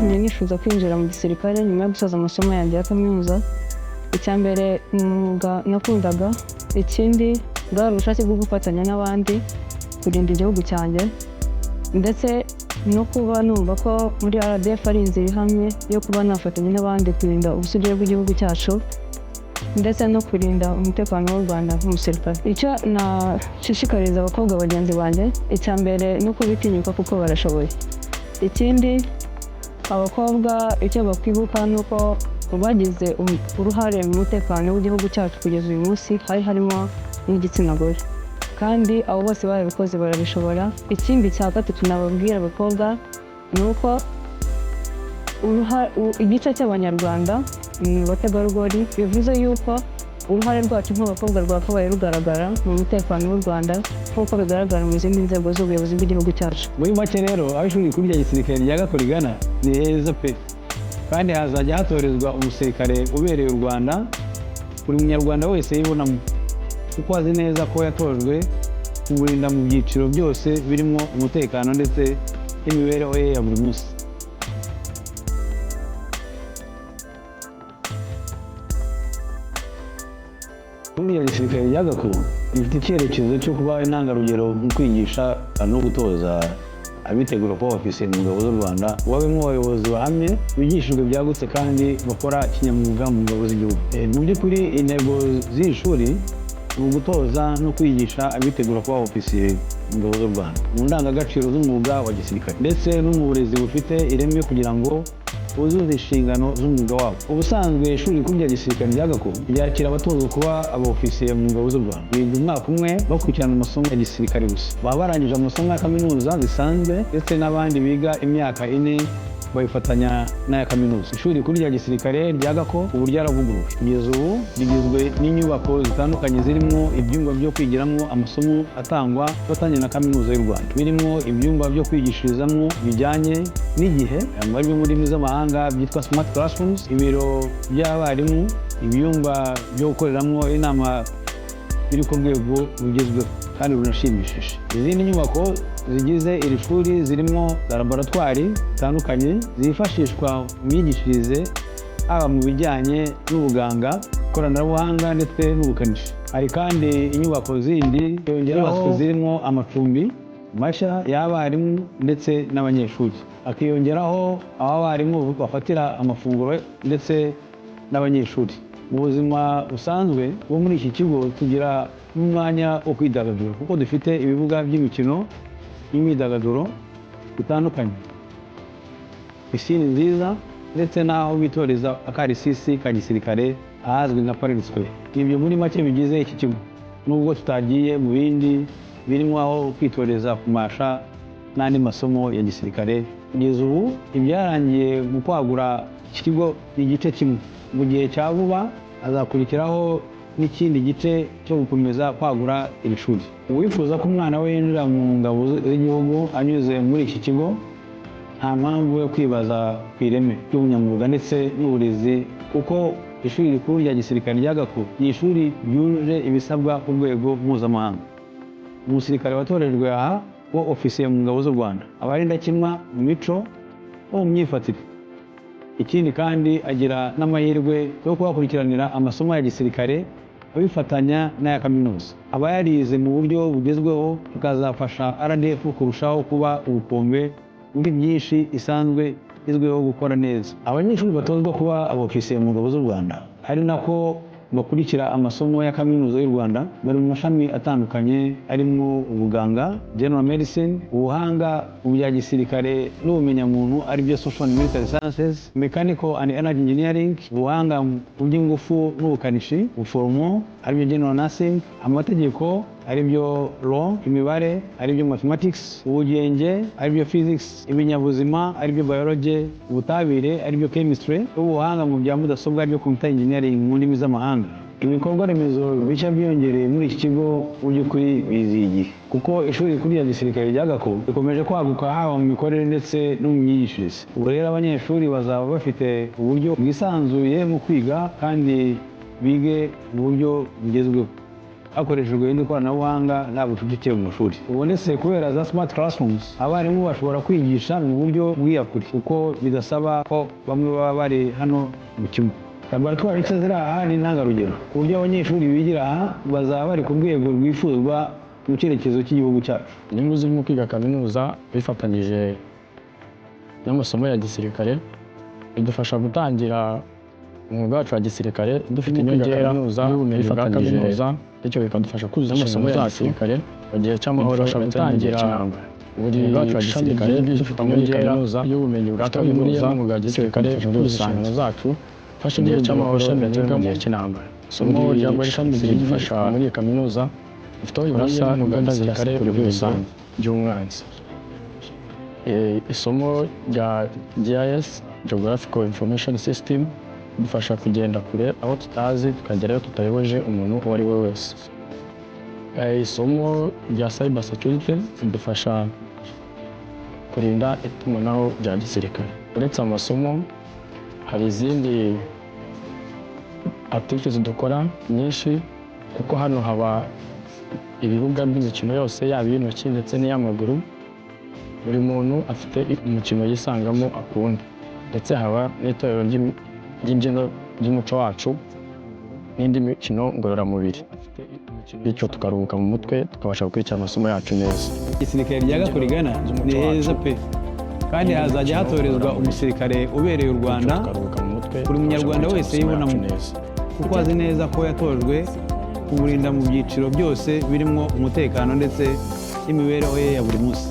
Icyatumye nifuza kwinjira mu gisirikare nyuma yo gusoza amasomo yanjye ya kaminuza, icya mbere ni umwuga nakundaga, ikindi bwari ubushake bwo gufatanya n'abandi kurinda igihugu cyanjye, ndetse no kuba numva ko muri RDF ari inzira ihamye yo kuba nafatanya n'abandi kurinda ubusugire bw'igihugu cyacu ndetse no kurinda umutekano w'u Rwanda nk'umusirikare. Icyo nashishikariza abakobwa bagenzi banjye, icya mbere ni ukubitinyuka kuko barashoboye. Ikindi, abakobwa icyo bakwibuka ni uko bagize uruhare mu mutekano w'igihugu cyacu kugeza uyu munsi hari harimo n'igitsina gore, kandi abo bose barabikoze, barabishobora. Ikindi cya gatatu nababwira abakobwa ni uko igice cy'Abanyarwanda ni abategarugori, bivuze yuko uruhare rwacu nk'abakobwa rwakabaye rugaragara mu mutekano w'u Rwanda nk'uko bigaragara mu zindi nzego z'ubuyobozi bw'igihugu cyacu. Muri make rero, aho ishuri rikuru rya gisirikare rya Gako rigana ni heza pe, kandi hazajya hatorezwa umusirikare ubereye u Rwanda, buri munyarwanda wese yibonamo, kuko azi neza ko yatojwe kumurinda mu byiciro byose birimo umutekano ndetse n'imibereho ye ya buri munsi. Ishuri rya gisirikare rya Gako rifite icyerekezo cyo kuba intangarugero mu kwigisha no gutoza abitegura kuba ofisiye mu ngabo z'u Rwanda, babemo abayobozi bahamye, bigishijwe byagutse kandi bakora kinyamwuga mu ngabo z'igihugu. Mu by'ukuri intego z'iri shuri ni ugutoza no kwigisha abitegura kuba ofisiye mu ngabo z'u Rwanda mu ndangagaciro z'umwuga wa gisirikare ndetse no mu burezi bufite ireme kugira ngo buzuze inshingano z'umwuga wabo. Ubusanzwe ishuri rikuru rya gisirikare rya Gako ryakira abatozwa kuba abofisiye mu ngabo z'u Rwanda. Biga umwaka umwe bakurikirana amasomo ya gisirikare gusa. Baba barangije amasomo ya kaminuza zisanzwe, ndetse n'abandi biga imyaka 4 babifatanya n'aya kaminuza. Ishuri rikuru rya gisirikare rya Gako ubu ryaravuguruwe. Kugeza ubu rigizwe n'inyubako zitandukanye zirimo ibyumba byo kwigiramo amasomo atangwa afatanya na Kaminuza y'u Rwanda, birimo ibyumba byo kwigishirizamo bijyanye n'igihe bari mu ndimi z'amahanga byitwa smart classrooms, ibiro by'abarimu, ibyumba byo gukoreramo inama biri ku rwego rugezweho kandi runashimishije. Izindi nyubako zigize iri shuri zirimo za laboratwari zitandukanye zifashishwa mu myigishirize, haba mu bijyanye n'ubuganga, ikoranabuhanga ndetse n'ubukanishi. Hari kandi inyubako zindi zubatswe zirimo amacumbi mashya y'abarimu ndetse n'abanyeshuri, hakiyongeraho aho abarimu bafatira amafunguro ndetse n'abanyeshuri. Mu buzima busanzwe bwo muri iki kigo tugira n'umwanya wo kwidagadura, kuko dufite ibibuga by'imikino n'imyidagaduro bitandukanye, pisine nziza ndetse n'aho bitoreza akarisisi ka gisirikare ahazwi nka Parade Square. Ibyo muri make bigize iki kigo, nubwo tutagiye mu bindi birimo aho kwitoreza kumasha n'andi masomo ya gisirikare. Kugeza ubu ibyarangiye mu kwagura iki kigo ni igice kimwe. Mu gihe cya vuba hazakurikiraho n'ikindi gice cyo gukomeza kwagura iri shuri. Uwifuza ko umwana we yinjira mu ngabo z'igihugu anyuze muri iki kigo, nta mpamvu yo kwibaza ku ireme ry'ubunyamwuga ndetse n'uburezi, kuko ishuri rikuru rya gisirikare rya Gako ni ishuri ryujuje ibisabwa ku rwego mpuzamahanga. Umusirikare watorejwe aha wo ofisiye mu ngabo z'u Rwanda aba ari indakemwa mu mico no mu myifatire. Ikindi kandi agira n'amahirwe yo kuhakurikiranira amasomo ya gisirikare abifatanya n'aya kaminuza. Aba yarize mu buryo bugezweho, bikazafasha RDF kurushaho kuba ubukombe muri byinshi isanzwe izwiho gukora neza. Abanyeshuri batozwa kuba abofisiye mu ngabo z'u Rwanda, ari nako bakurikira amasomo ya Kaminuza y'u Rwanda, bari mu mashami atandukanye arimo ubuganga, general medicine, ubuhanga mu bya gisirikare n'ubumenyamuntu aribyo social and military sciences, mechanical and energy engineering, ubuhanga mu by'ingufu n'ubukanishi, ubuforomo aribyo general nursing, amategeko aribyo law, imibare aribyo mathematics, ubugenge aribyo physics, ibinyabuzima aribyo biology, ubutabire aribyo chemistry, n'ubuhanga mu bya mudasobwa aribyo computer engineering mu ndimi z'amahanga. Ibikorwa remezo bishya byiyongereye muri iki kigo mu by'ukuri biziye igihe, kuko ishuri rikuru rya gisirikare rya Gako rikomeje kwaguka haba mu mikorere ndetse no mu myigishirize. Ubu rero abanyeshuri bazaba bafite uburyo bwisanzuye mu kwiga kandi bige mu buryo bugezweho. Hakoreshejwe n'ikoranabuhanga, nta bucucike mu mashuri ubonetse kubera za smart classrooms. Abarimu bashobora kwigisha mu buryo bw'iyakure kuko bidasaba ko bamwe baba bari hano mu kigo. Laboratwari nshya ziri aha ni intangarugero, ku buryo abanyeshuri bigira aha bazaba bari ku rwego rwifuzwa mu cyerekezo cy'igihugu cyacu. Inyungu zirimo kwiga kaminuza bifatanyije n'amasomo ya gisirikare, bidufasha gutangira umwuga wacu wa gisirikare dufite inyongera y'ubumenyi bwa kaminuza, bityo bikadufasha kuzuza inshingano ya gisirikare mu gihe cy'amahoro ndetse no mu gihe cy'intambara. Buri wacu wa gisirikare dufite inyongera y'ubumenyi bwa kaminuza n'umwuga wa gisirikare muri rusange zacu, fasha igihe cy'amahoro ndetse no mu gihe cy'intambara. Isomo rya shami ridufasha muri iyi kaminuza rifite aho rihuriye n'umwuga wa gisirikare muri rusange by'umwanzi. Isomo rya GIS, Geographical Information System, bidufasha kugenda kure aho tutazi, tukagerayo tutayoboje umuntu uwo ari we wese. Isomo rya Cyber Security ridufasha kurinda itumanaho rya gisirikare. Uretse amasomo, hari izindi activities dukora nyinshi, kuko hano haba ibibuga by'imikino yose, yaba iy'intoki ndetse n'iy'amaguru. Buri muntu afite umukino yisangamo akunda, ndetse haba n'itorero ry'imbyino by'umuco wacu n'indi mikino ngororamubiri, bityo tukaruhuka mu mutwe, tukabasha gukurikira amasomo yacu neza. Igisirikare rya Gako rigana ni heza pe, kandi hazajya hatorezwa umusirikare ubereye u Rwanda, Tukaruhuka mu mutwe, buri munyarwanda tukabasha wese gukurikira amasomo yibonamo, yacu neza. kuko azi neza ko yatojwe kumurinda mu byiciro byose birimo umutekano ndetse n'imibereho ye ya buri munsi.